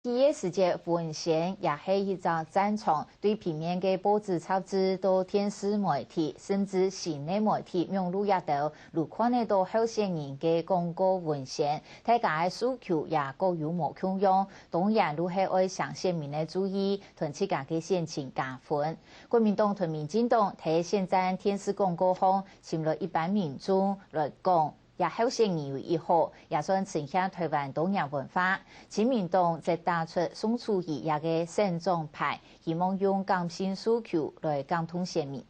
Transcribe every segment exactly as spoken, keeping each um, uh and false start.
第一時節文宣也係一隻戰場，對平面个報紙、雜誌，到電視媒體，甚至新个媒體，網路這兜，都看得到候選人个廣告文宣。大家个訴求也各有無共樣，當然都係愛想選民个注意，同自家个選情加分。國民黨同民進黨在選戰電視廣告項尋來一般民眾來講， 這候選人有一好，也算呈現臺灣多元文化。親民黨則打出宋楚瑜這个省長牌，希望用感性訴求來感動選民。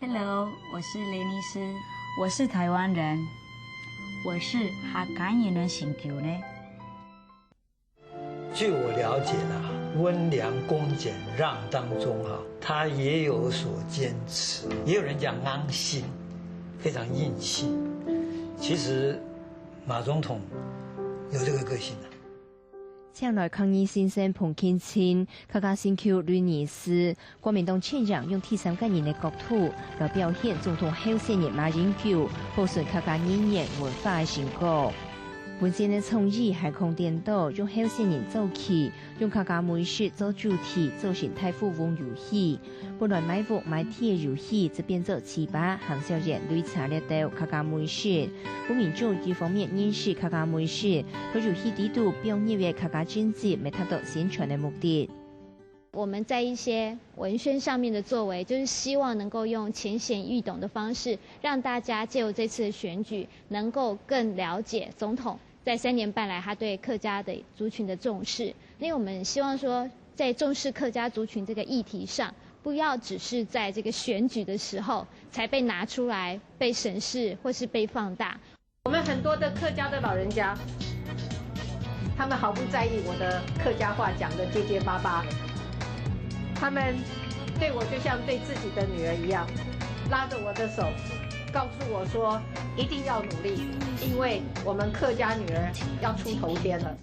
Hello，我是雷尼斯，我是台灣人，我是客家人的心臼呢。 据我了解啦，温良恭俭让当中哈，他也有所坚持，也有人讲刚性，非常硬性。其实马总统有这个个性的。 請來抗疫先生彭慶青、客家新秀雷尼斯、國民黨青年用第三个人的角度來表現總統候選人馬英九，保存客家語言文化的成果。文宣个創意還看見到用候選人做起，用客家美食做主題，做成大富翁遊戲。本來買屋買地个遊戲，就變做糍粑、鹹燒圓、擂茶這兜客家美食。分民眾一方面認識客家美食，在遊戲裡肚表現个客家政績，也達到宣傳个目的。 我们在一些文宣上面的作为，就是希望能够用浅显易懂的方式，让大家借由这次的选举，能够更了解总统在三年半来他对客家的族群的重视。因为我们希望说，在重视客家族群这个议题上，不要只是在这个选举的时候才被拿出来被审视或是被放大。 我们很多的客家的老人家，他们毫不在意我的客家话讲得结结巴巴，他们对我就像对自己的女儿一样，拉着我的手，告诉我说一定要努力，因为我们客家女儿要出头天了。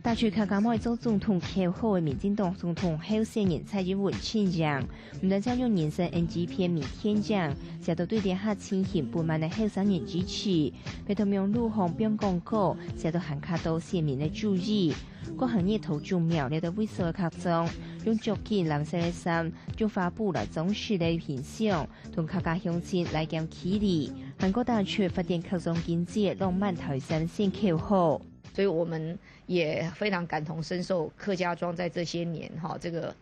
打出客家妹做總統口號个民進黨總統候選人蔡英文陣營，毋單淨用人生NG片名電影，寫到對這下情形不滿个後生人支持，還在網路項放廣告，寫到還較多選民个注意。各行業頭種苗這兜位所个客庄，用著緊藍色个衫，用花布來裝飾个形象，同客家鄉親拉近距離，還過打出發展客庄經濟个浪漫台三線口號。 所以我们也非常感同身受客家庄在这些年哈这个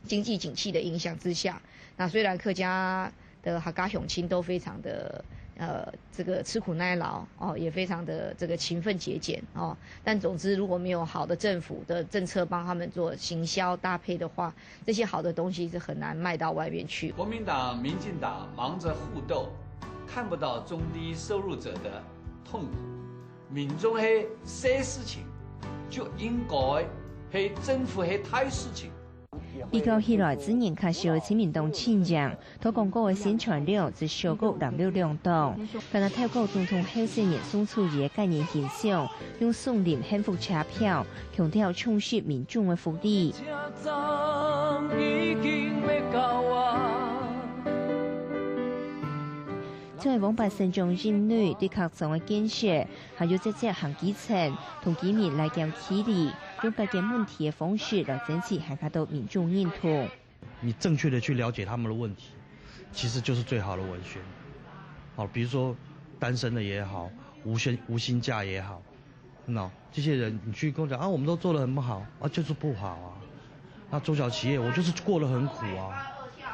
经济景气的影响之下，那虽然客家的客家乡亲都非常的呃这个吃苦耐劳哦，也非常的这个勤奋节俭哦，但总之如果没有好的政府的政策帮他们做行销搭配的话，这些好的东西是很难卖到外面去。国民党、民进党忙着互斗，看不到中低收入者的痛苦。 民众个小事情，就应该个政府个大事情。比較起來，資源較少个親民黨陣營，在廣告个宣傳量就少過藍綠兩黨。敢若透過總統候選人宋楚瑜个個人形象，用送禮幸福車票，強調充實民眾个福利。 在黃伯先將任內對客庄个建設，還有直接行基層，同居民拉近距離，用解決問題个方式來爭取還較多民眾認同。你正確的去了解他們的問題，其實就是最好的文宣。好，比如說單身的也好，無薪無薪假也好，那這些人你去跟我講啊，我們都做得很不好啊，就是不好啊。那中小企業我就是過得很苦啊，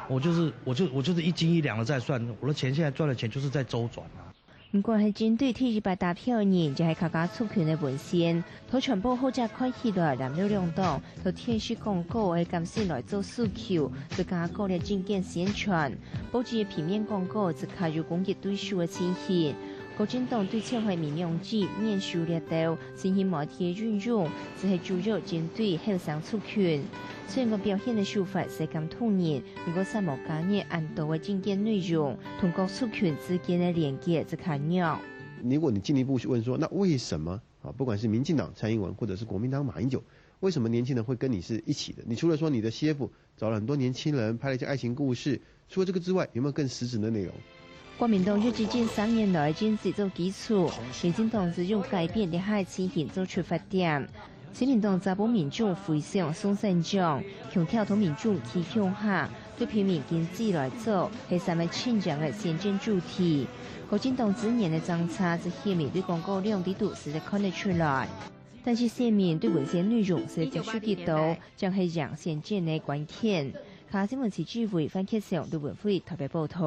我就是我就我就是一斤一兩的在算，我的錢現在賺的錢就是在週轉啊。毋管係針對第一擺投票人，也係客家族群个文宣，在傳播或者看起來藍綠兩黨在電視廣告个感性來做訴求，就加強了政見宣傳。報紙个平面廣告就較有攻擊對手个情形。國陣黨對切換民用紙、面書這兜 新型媒體个運用，只係主要針對後生族群。雖然講表現个手法係感動人，毋過煞無加入恁多个政見內容，同各族群之間个連結就較弱。如果你進一步去問說，那為什麼啊？不管是民進黨蔡英文，或者是國民黨馬英九，為什麼年輕人會跟你是一起的？你除了說你的CF找了很多年輕人拍了一些愛情故事，除了這個之外，有沒有更實質的內容？國民黨有執政三年來个政績做基礎，民進黨就用改變這下个情形做出發展。社民黨查埔民眾回想宋縣長，強調同民眾提供下，對平民經濟來做，係三个親情个選戰主題。國進黨之年个爭差，在選民對廣告量裡肚實在看得出來。但是選民對文宣內容實在接受幾多，正係贏選戰个關鍵。客家新聞徐志偉、范傑雄、盧文輝特別報導。